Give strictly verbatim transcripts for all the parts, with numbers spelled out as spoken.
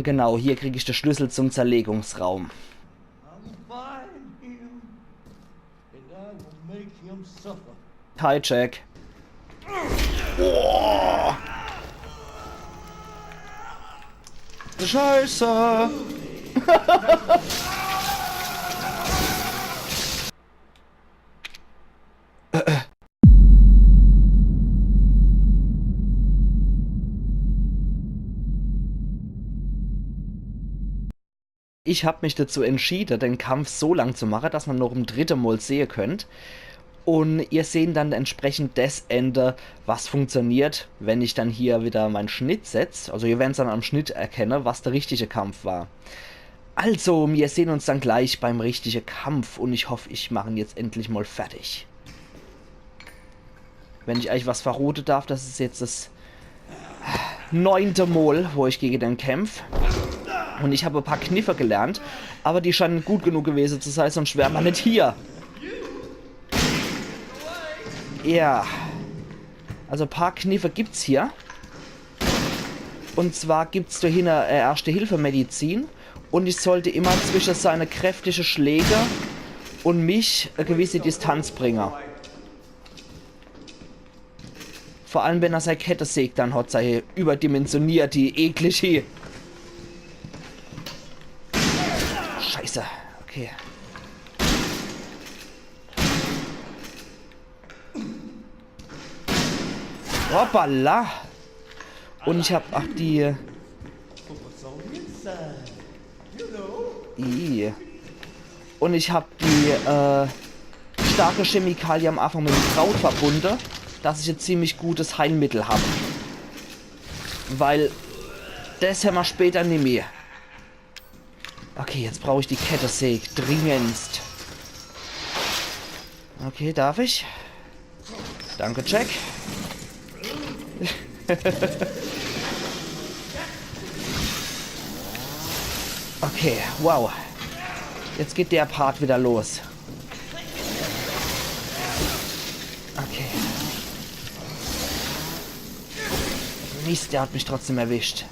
Genau, hier krieg ich de Schlüssel zum Zerlegungsraum. Hi, Jack. Boah. Scheiße. Ich hab mich dazu entschiede, den Kampf so lang zu mache, dass man noch em dritte Mol sehe könnt. Un ihr sehen dann entsprechend des Ende, was funktioniert, wenn ich dann hier wieder mein Schnitt setz. Also ihr werden's dann am Schnitt erkenne, was der richtige Kampf war. Also, mir sehen uns dann gleich beim richtige Kampf un ich hoff, ich mach en jetzt endlich mol fertig. Wenn ich eich was verrote darf, das is jetzt das neunte Mol, wo ich gege den kämpf. Un ich hab e paar Kniffe gelernt, aber die scheinen gut genug gewese zu sei, sonst wär ma net hier. Ja. Also e paar Kniffe gibt's hier. Un zwar gibt's do hinne, äh, Erste-Hilfe-Medizin. Un ich sollte immer zwische seine kräftige Schläge un mich e gewisse Distanz bringe. Vor allem, wenn er sei Kettesäg dann hat, sei überdimensioniert, die eklig. Scheiße. Okay. Hoppala. Un ich hab, ach, die... Ih. Un ich hab die, äh, starke Chemikalie am Anfang mit dem Kraut verbunde, dass ich e ziemlich gutes Heilmittel hab. Weil des hämmer später nimmi. Okay, jetzt brauch ich die Kettesäg dringendst. Okay, darf ich? Danke, Jack. Okay, wow. Jetzt geht der Part wieder los. Okay. Mist, der hat mich trotzdem erwischt.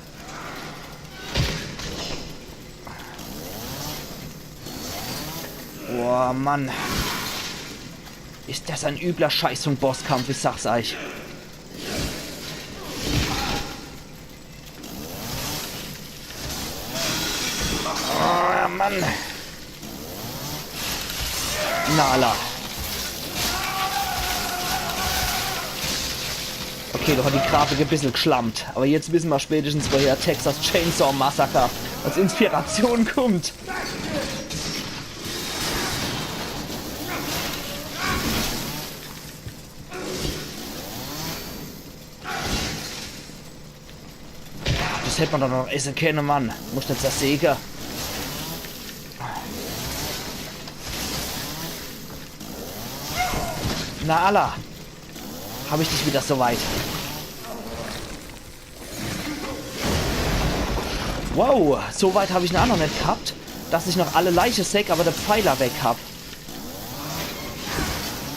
Boah, Mann. Is das en übler Scheiß vun Bosskampf, ich sag's eich. Oh, Mann. Na, alla. Okay, do hat die Grafik e bissel gschlampt. Aber jetzt wisse ma spätestens, woher Texas Chainsaw Massacre als Inspiration kummt. Das hätt ma doch noch esse kenne, Mann. Muss net zersäge. Na, alla. Hab ich dich wieder so weit. Wow, so weit hab ich en ach noch net ghabt, dass ich noch alle Leiche seh, aber de Pfeiler weg hab.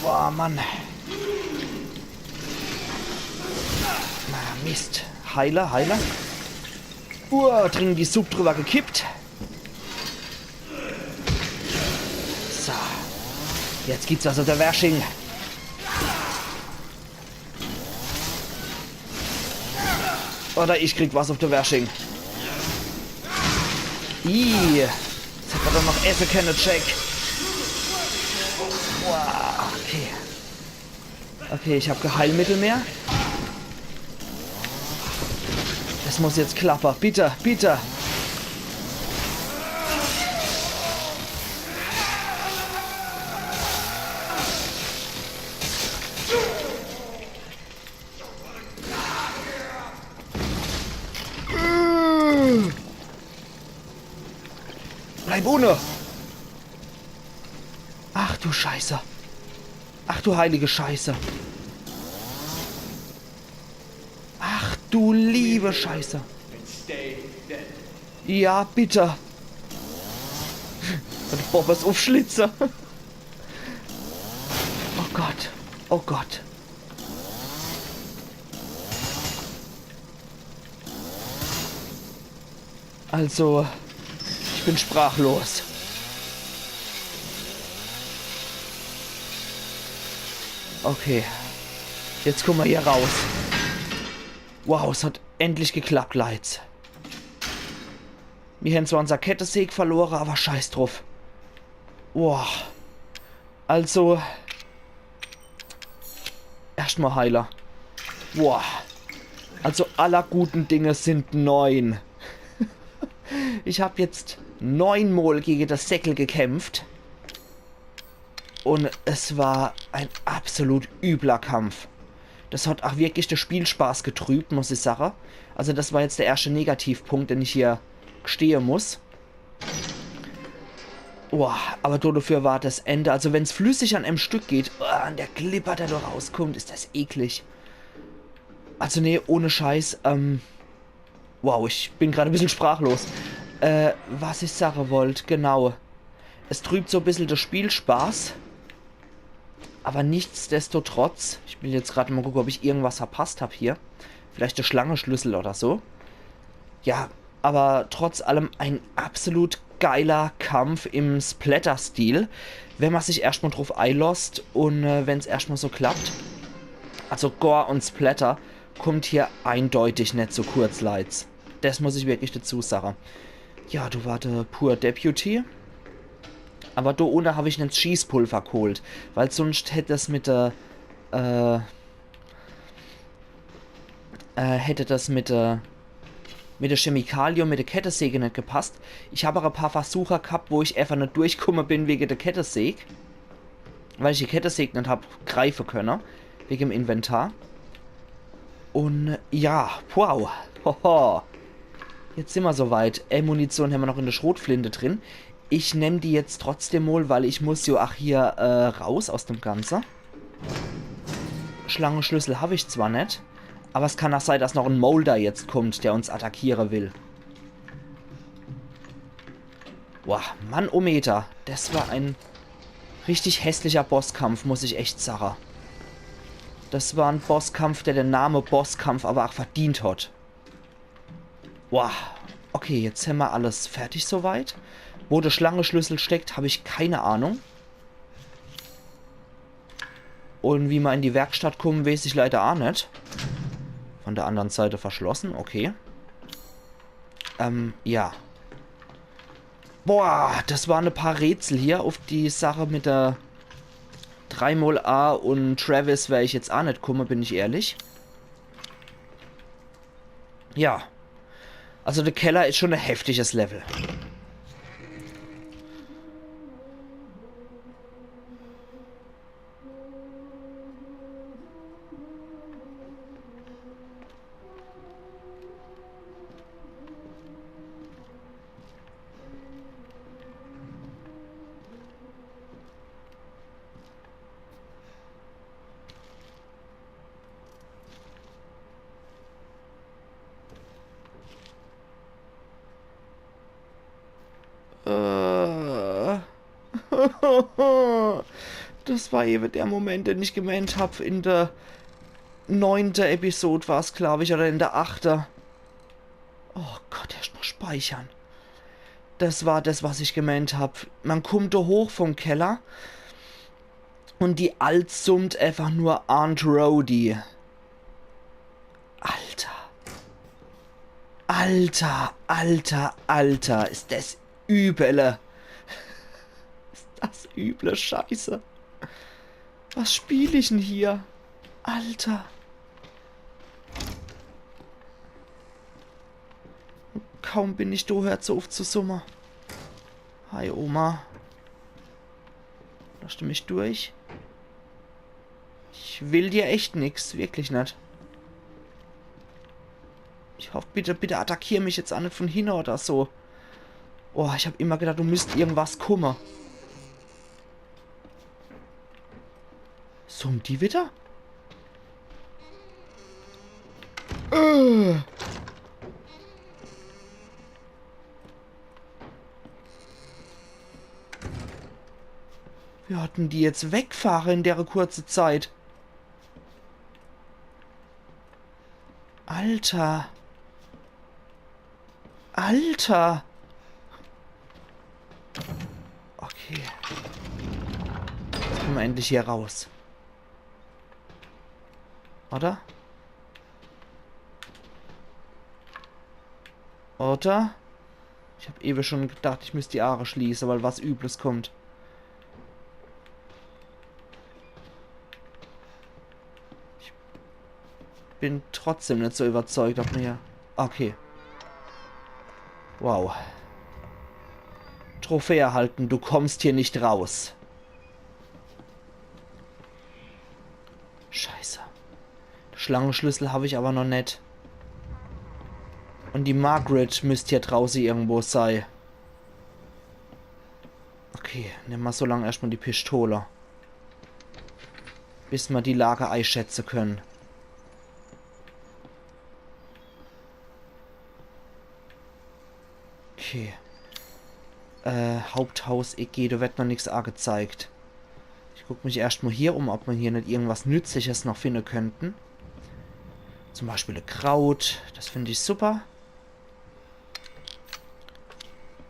Boah, Mann. Na, Mist. Heile, heile. Uah, dringend die Supp drüber gekippt. So. Jetzt gibt's was uff de Wersching. Oder ich krieg was uff de Wersching. Ih. Jetzt hätt ma doch noch esse kenne, Jack. Boah, okay. Okay, ich hab kee Heilmittel mehr. Das muss jetzt klappe. Bitte, bitte. Bleib unne! Ach du Scheiße. Ach du heilige Scheiße. Ach du liebe Scheiße. Ja, bitte. Boah, was uffschlitze. Oh Gott. Oh Gott. Also, ich bin sprachlos. Okay. Jetzt kumme mer hier raus. Wow, es hat endlich geklappt, Leit. Mir hän zwar unser Kettesäg verlore, awwer scheiß druff. Boah. Also. Erscht mol heile. Boah. Also aller guten Dinge sind neun. Ich hab jetzt neunmol gege das Säckel gekämpft. Un es war en absolut übler Kampf. Das hat ach wirklich de Spielspaß getrübt, muss ich sache. Also das war jetzt de erschte Negativpunkt, den ich hier gestehe muss. Boah, awwer do dafür war das Ende. Also wenn's flüssig an em Stück geht, oh, an der Glibber, der do rauskummt, is das eklig. Also nee, ohne Scheiß, ähm, wow, ich bin grad e bissel sprachlos. Äh, was ich sache wollt, genau. Es trübt so e bissel de Spielspaß. Awwer nichtsdestotrotz, ich will jetzt grad mol gucke, ob ich irgendwas verpasst hab hier. Vielleicht de Schlangeschlüssel oder so. Ja, awwer trotz allem en absolut geiler Kampf im Splatter-Stil, wenn mer sich erscht mol druff eilosst un, äh, wenn's erscht mol so klappt. Also Gore un Splatter kummt hier eindeutig net zu kurz, Leit. Das muss ich wirklich dazu sache. Ja, do war de Poor Deputy. Awwer do unne hab ich en Schießpulver geholt, weil sunscht hätt es mit de, äh, äh, hätt das mit de, mit de Chemikalie un mit de Kettesäge net gepasst. Ich hab ach e paar Versuche gehabt, wo ich efach net durchkumme bin wege de Kettesäg. Weil ich die Kettesäg net hab greife könne. Wege em Inventar. Un ja, wow. Hoho. Jetzt simmer so weit. Äh, Munition hämmer noch in de Schrotflinte drin. Ich nemm die jetzt trotzdem mol, weil ich muss jo ach hier, äh, raus aus dem Ganze. Schlangeschlüssel hab ich zwar net, awwer es kann ach sei, dass noch en Moulder jetzt kummt, der uns attackiere will. Boah, Mannometer. Das war en richtig hässlicher Bosskampf, muss ich echt sache. Das war en Bosskampf, der de Name Bosskampf awwer ach verdient hat. Boah. Okay, jetzt hämmer alles fertig so weit. Wo de Schlangeschlüssel steckt, hab ich keine Ahnung. Un wie mer in die Werkstatt kumme, weeß ich leider ach net. Von der annere Seite verschlosse, okay. Ähm, ja. Boah, das ware e paar Rätsel hier. Uff die Sache mit de dreimol A un Travis wär ich jetzt ach net kumme, bin ich ehrlich. Ja. Also de Keller is schon e heftiges Level. Äh. Das war ewe der Moment, den ich gemeent hab in der neunte Episode war's, glaub ich, oder in der achte. Oh Gott, erscht mol speichere. Das war das, was ich gemeent hab. Mer kummt do hoch vom Keller un die Alt summt efach nur Aunt Rhody. Alter. Alter, Alter, Alter, is das üble. Is das üble Scheiße. Was spiel ich'n hier? Alter. Kaum bin ich do, hört se uff zu summe. Hi, Oma. Lasst du mich durch? Ich will dir echt nix, wirklich net. Ich hoff, bitte, bitte attackier mich jetzt ach net von hinne oder so. Oh, ich hab immer gedacht, do müsst irgendwas kumme. Summt die wieder? Äh. Wie hat'n die jetzt wegfahre in dere kurze Zeit? Alter. Alter! Okay. Jetzt kumme mer endlich hier raus. Oder? Oder? Ich hab ewe schon gedacht, ich müsst die Aache schließe, weil was Übles kommt. Ich bin trotzdem net so überzeugt, ob mir hier... Okay. Wow. Trophäe erhalten, du kommst hier nicht raus. Scheiße. De Schlangeschlüssel hab ich aber noch net. Und die Margaret müsst hier drauße irgendwo sei. Okay, nemme mer so lang erschtmal die Pistole. Bis mer die Lage eischätze können. Okay. Äh, Haupthaus, Igitt, do werd noch nix agezeigt. Ich guck mich erschtmal hier um, ob mer hier net irgendwas Nützliches noch finde könnten. Zum Beispiel e Kraut, das find ich super.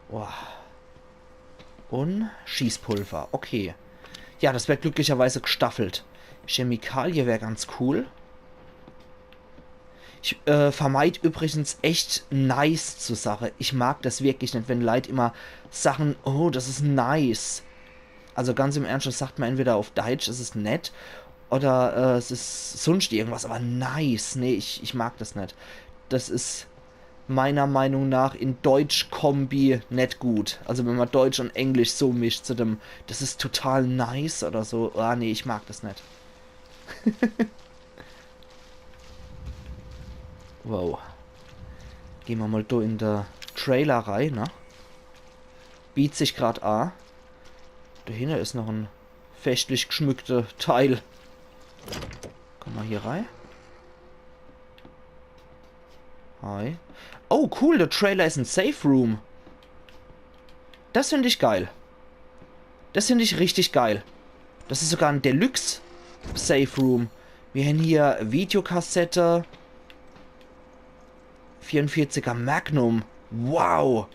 Boah. Und Schießpulver, okay. Ja, das wär glücklicherweise gestaffelt. Chemikalie wär ganz cool. Ich, äh, vermeid übrigens echt nice zu sage. Ich mag das wirklich net, wenn Leit immer sagen, oh, das is nice. Also ganz im Ernst, das sagt mer entweder auf Deutsch, es is nett, oder, äh, es is sunscht irgendwas, aber nice, nee, ich, ich mag das net. Das is meiner Meinung nach in Deutsch-Kombi net gut. Also wenn mer Deutsch und Englisch so mischt zu dem, das is total nice oder so, ah, nee, ich mag das net. Wow. Geh mer mal do in de Trailer rei, ne? Bieht sich grad a. Do hinne is noch en festlich geschmückte Teil. Komm mal hier rei. Hi. Oh, cool, de Trailer is en Safe Room. Das find ich geil. Das find ich richtig geil. Das is sogar en Deluxe Safe Room. Mir hen hier Videokassette. Vierundvierziger Magnum. Wow.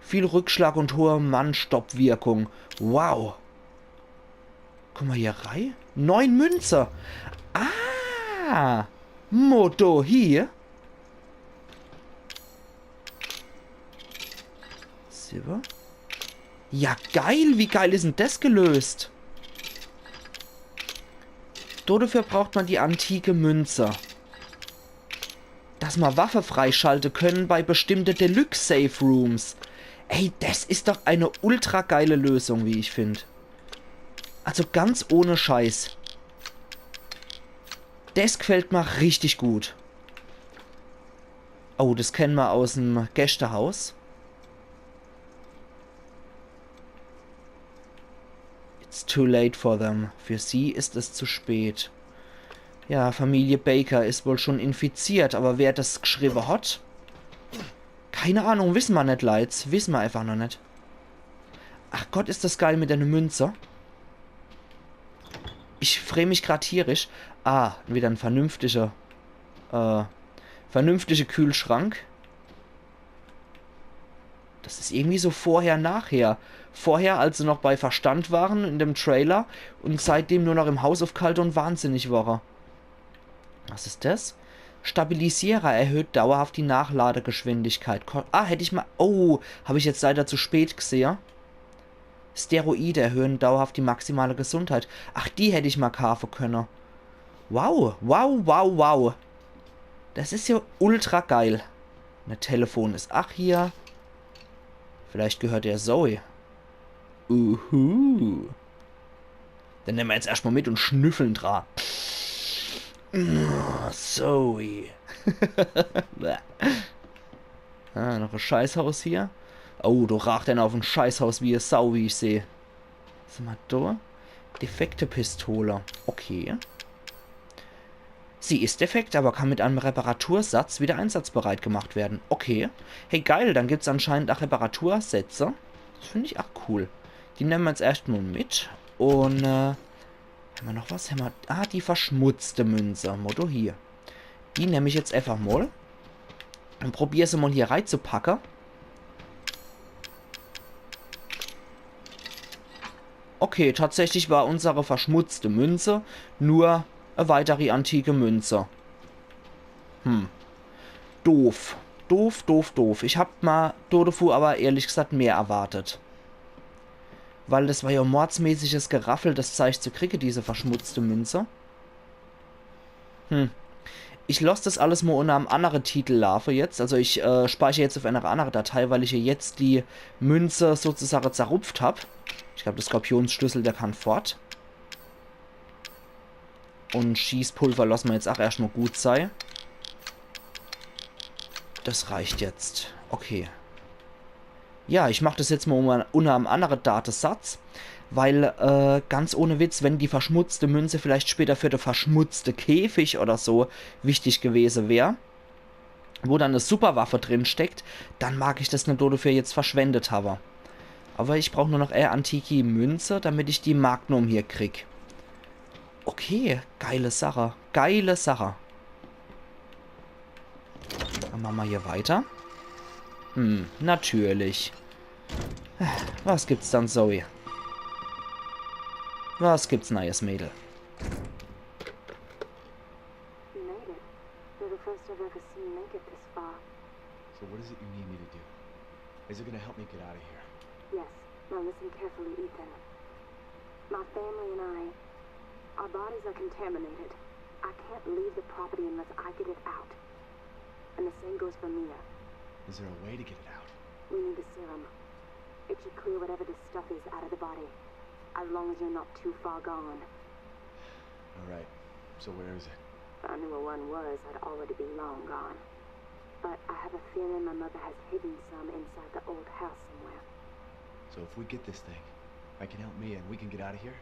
Viel Rückschlag und hohe Mannstoppwirkung. Wow. Guck mal hier rei. Neun Münze. Ah. Motto hier. Silber. Ja, geil. Wie geil is denn das gelöst? Dodefür braucht man die antike Münze. Dass ma Waffe freischalte können bei bestimmte Deluxe Safe Rooms. Ey, das is doch eine ultra geile Lösung, wie ich find. Also ganz ohne Scheiß. Das gefällt ma richtig gut. Oh, das kennen ma aus'm Gästehaus. It's too late for them. Für sie ist es zu spät. Ja, Familie Baker is wohl schon infiziert, aber wer das geschriebe hat? Keine Ahnung, wisse ma net, Leits. Wisse ma einfach noch net. Ach Gott, is das geil mit einer Münze. Ich free mich grad tierisch. Ah, wieder en vernünftiger, äh, vernünftiger Kühlschrank. Das is irgendwie so vorher, nachher. Vorher, als se noch bei Verstand waren in dem Trailer und seitdem nur noch im Haus auf Kalt und wahnsinnig ware. Was is das? Stabilisierer erhöht dauerhaft die Nachladegeschwindigkeit. Ko-, ah, hätt ich ma, oh, hab ich jetzt leider zu spät gesehe. Steroide erhöhen dauerhaft die maximale Gesundheit. Ach, die hätt ich ma kaafe könne. Wow, wow, wow, wow. Das is ja ultra geil. Ne Telefon is ach hier. Vielleicht gehört er Zoe. Uhu. Den nemme ma jetzt erscht mal mit und schnüffeln dra. Zoe. Bäh. Ah, noch e Scheißhaus hier. Oh, do raacht einer auf e Scheißhaus wie e Sau, wie ich seh. Was hämmer do? Defekte Pistole. Okay. Sie ist defekt, aber kann mit einem Reparatursatz wieder einsatzbereit gemacht werden. Okay. Hey, geil, dann gibt's anscheinend ach Reparatursätze. Das find ich ach cool. Die nemme ma jetzt erscht mal mit. Und, äh, hämmer noch was? Hämmer, ah, die verschmutzte Münze. Motto hier. Die nemm ich jetzt einfach mal. Und probier se mal hier reizupacke. Okay, tatsächlich war unsere verschmutzte Münze nur e weitere antike Münze. Hm. Doof. Doof, doof, doof. Ich hab ma do devu aber ehrlich gesagt mehr erwartet. Weil das war ja mordsmäßiges Geraffel, das Zeich zu kriege, diese verschmutzte Münze. Hm. Ich loss das alles mo unner em annere Titel laafe jetzt. Also ich äh, speicher jetzt auf einer annere Datei, weil ich ja jetzt die Münze sozusagen zerrupft hab. Ich glaub, das Skorpionsschlüssel, der kann fort. Und Schießpulver losse ma jetzt auch erscht mo gut sei. Das reicht jetzt. Okay. Ja, ich mach das jetzt mo unner, unner em annere Datesatz, weil, äh, ganz ohne Witz, wenn die verschmutzte Münze vielleicht später für de verschmutzte Käfig oder so wichtig gewese wär, wo dann e Superwaffe drin steckt, dann mag ich das net dodefür jetzt verschwendet habe. Aber ich brauch nur noch e antiki Münze, damit ich die Magnum hier krieg. Okay, geile Sache. Geile Sache. Dann mache ma hier weiter. Hm, natürlich. Was gibt's dann, Zoe? Was gibt's Neues, Mädel? You made it. You're the first I've ever seen make it this far. So what is it you need me to do? Is it gonna help me get out of here? Yes. Now listen carefully, Ethan. My family and I, our bodies are contaminated. I can't leave the property unless I get it out. And the same goes for Mia. Is there a way to get it out? We need the serum. It should clear whatever this stuff is out of the body. As long as you're not too far gone. All right. So where is it? If I knew where one was, I'd already be long gone. But I have a feeling my mother has hidden some inside the old house somewhere. So if we get this thing, I can help Mia and we can get out of here?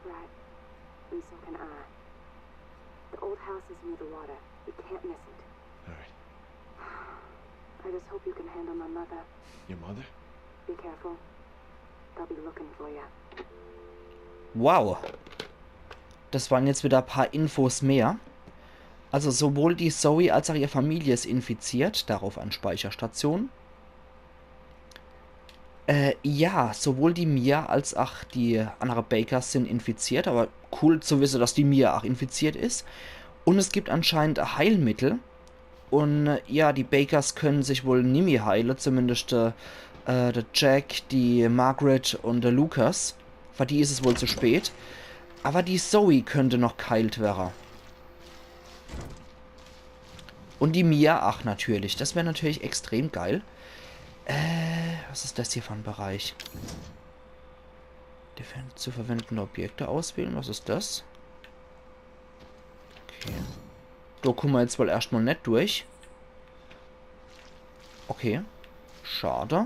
Right. And so can I. The old house is near the water. You can't miss it. All right. I just hope you can handle my mother. Your mother? Be careful. They'll be looking for you. Wow. Das waren jetzt wieder e paar Infos mehr. Also sowohl die Zoe als auch ihr Familie is infiziert, darauf an Speicherstation. Äh, ja, sowohl die Mia als auch die andere Bakers sin infiziert, aber cool zu wisse, dass die Mia auch infiziert is. Und es gibt anscheinend e Heilmittel. Und äh, ja, die Bakers können sich wohl nimmi heile, zumindest äh, äh, der Jack, die Margaret und der Lucas. Für die is es wohl zu spät. Aber die Zoe könnte noch geheilt wäre. Und die Mia, ach natürlich. Das wär natürlich extrem geil. Äh, was is das hier für e Bereich? Die ver- zu verwendende Objekte auswählen. Was is das? Okay. Do kumme ma jetzt wohl erscht mal net durch. Okay. Schade.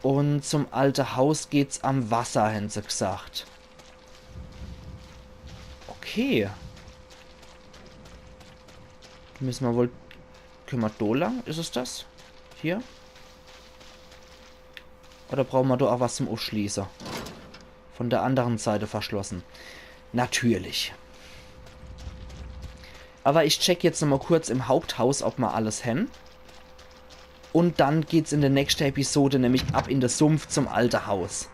Und zum alte Haus geht's am Wasser, hen se gesagt. Okay. Müsse ma wohl... Könne ma do lang? Is es das? Hier? Oder brauche ma do auch was zum Uffschließe? Von der anderen Seite verschlossen. Natürlich. Aber ich check jetzt nochmal kurz im Haupthaus, ob ma alles hen. Und dann geht's in der nächste Episode nämlich ab in de Sumpf zum alte Haus.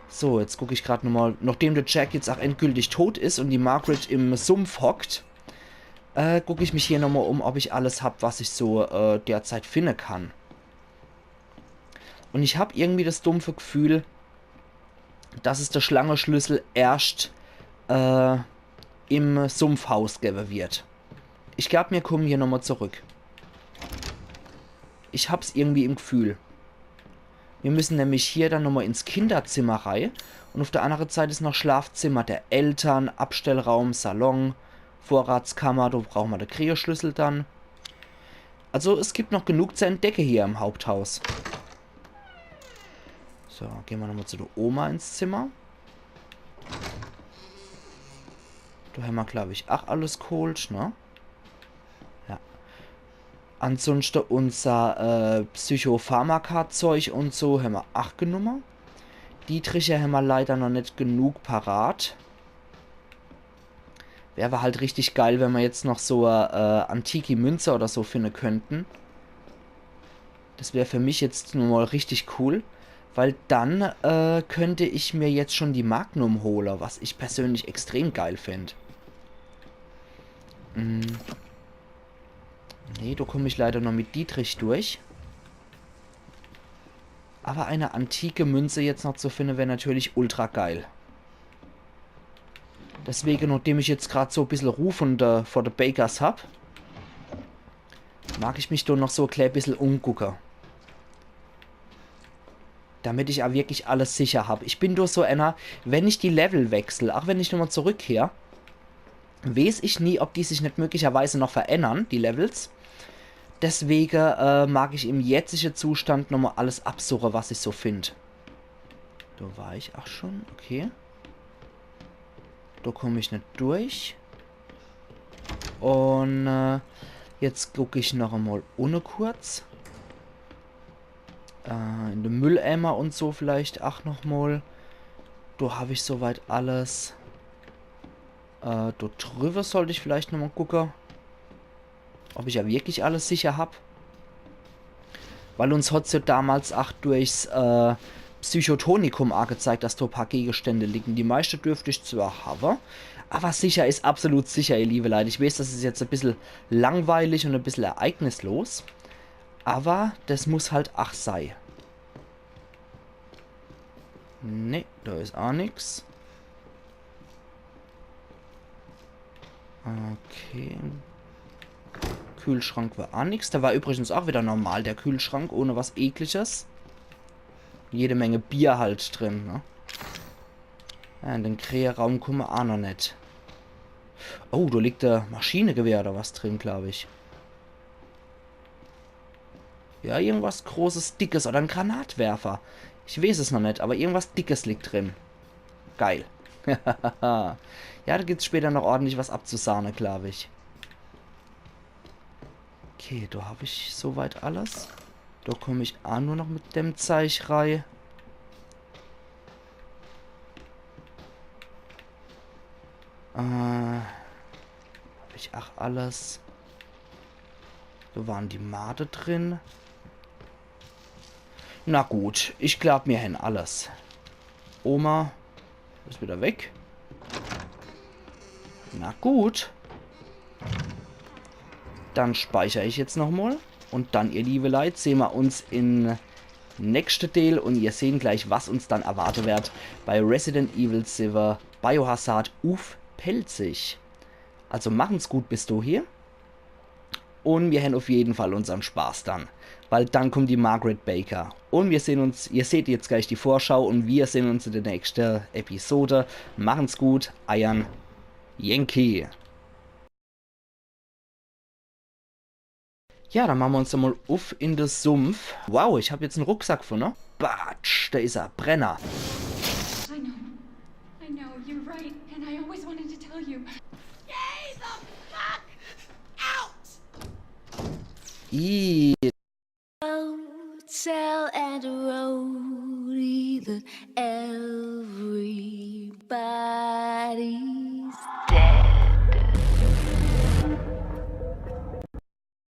So, jetzt guck ich grad nochmal, nachdem der Jack jetzt auch endgültig tot is und die Margaret im Sumpf hockt, äh, guck ich mich hier nochmal um, ob ich alles hab, was ich so äh, derzeit finde kann. Und ich hab irgendwie das dumpfe Gefühl, dass es der Schlangeschlüssel erscht äh, im Sumpfhaus gebe wird. Ich glaub, mir kommen hier nochmal zurück. Ich hab's irgendwie im Gefühl. Wir müssen nämlich hier dann nochmal ins Kinderzimmer rei. Und auf der anderen Seite is noch Schlafzimmer der Eltern, Abstellraum, Salon, Vorratskammer, do brauche ma de Kryoschlüssel dann. Also es gibt noch genug zu entdecke hier im Haupthaus. So, geh ma nochmal zu der Oma ins Zimmer. Do hämmer, glaub ich, ach alles geholt, ne? Ja. Ansonsten unser äh, Psychopharmaka-Zeug und so hämmer ach genumme. Die Trichter hämmer leider noch net genug parat. Wär aber halt richtig geil, wenn ma jetzt noch so äh, antiki Münze oder so finde könnten. Das wär für mich jetzt nochmal richtig cool, Weil dann äh, könnt ich mir jetzt schon die Magnum hole, was ich persönlich extrem geil find. Mm. Nee, do komm ich leider nur mit Dietrich durch. Aber eine antike Münze jetzt noch zu finde, wär natürlich ultra geil. Deswege, nachdem ich jetzt grad so bissel Ruh von der, vor de Bakers hab, mag ich mich do noch so e klä bissel umgucke. Damit ich a wirklich alles sicher hab. Ich bin durch so einer, wenn ich die Level wechsel, ach wenn ich nochmal zurückkehr, wees ich nie, ob die sich net möglicherweise noch verännern, die Levels. Deswege äh, mag ich im jetzige Zustand nochmal alles absuche, was ich so find. Do war ich ach schon, okay. Do komm ich net durch. Und äh, jetzt guck ich noch einmal unne kurz. Äh, in de Mülleimer und so vielleicht ach noch mal. Do hab ich soweit alles. Äh, do drüber sollt ich vielleicht noch mal gucke, ob ich ja wirklich alles sicher hab. Weil uns hat's ja damals ach durchs äh, Psychotonikum agezeigt, dass do paar Gegenstände liegen. Die meiste dürft ich zwar habe, aber sicher is absolut sicher, ihr liebe Leute. Ich wees, das is jetzt e bissel langweilig und e bissel ereignislos. Aber das muss halt ach sei. Nee, do is ach nix. Okay. Kühlschrank war ach nix. Der war übrigens ach wieder normal, der Kühlschrank, ohne was Ekliges. Jede Menge Bier halt drin, ne? Ja, in den Kräheraum kumme mer ach noch net. Oh, do liegt e Maschinegewehr oder was drin, glaub ich. Ja, irgendwas Großes, Dickes oder en Granatwerfer. Ich wees es noch net, aber irgendwas Dickes liegt drin. Geil. Ja, do gibt's später noch ordentlich was abzusahne, glaub ich. Okay, do hab ich soweit alles. Do komm ich ach nur noch mit dem Zeich rei. Äh, hab ich ach alles. Do waren die Made drin. Na gut, ich glaub, mir hen alles. Oma is wieder weg. Na gut. Dann speicher ich jetzt noch mal. Und dann, ihr liebe Leit, sehn mer uns in nächste Deel und ihr sehn gleich, was uns dann erwarte werd bei Resident Evil siwwe Biohazard uff Pälzisch. Also machen's gut bis dohie. Und mir hen auf jeden Fall unsern Spaß dann. Weil dann kommt die Margaret Baker. Und wir sehen uns, ihr seht jetzt gleich die Vorschau und wir sehen uns in der nächsten Episode. Machen's gut, eiern Yankee. Ja, dann machen wir uns doch mal uff in de Sumpf. Wow, ich hab jetzt en Rucksack von, ne? Batsch, da is er, Brenner. I know. I know, you're right. And I always wanted to tell you. Stay the fuck out! Ih, Hotel and a roadie, the L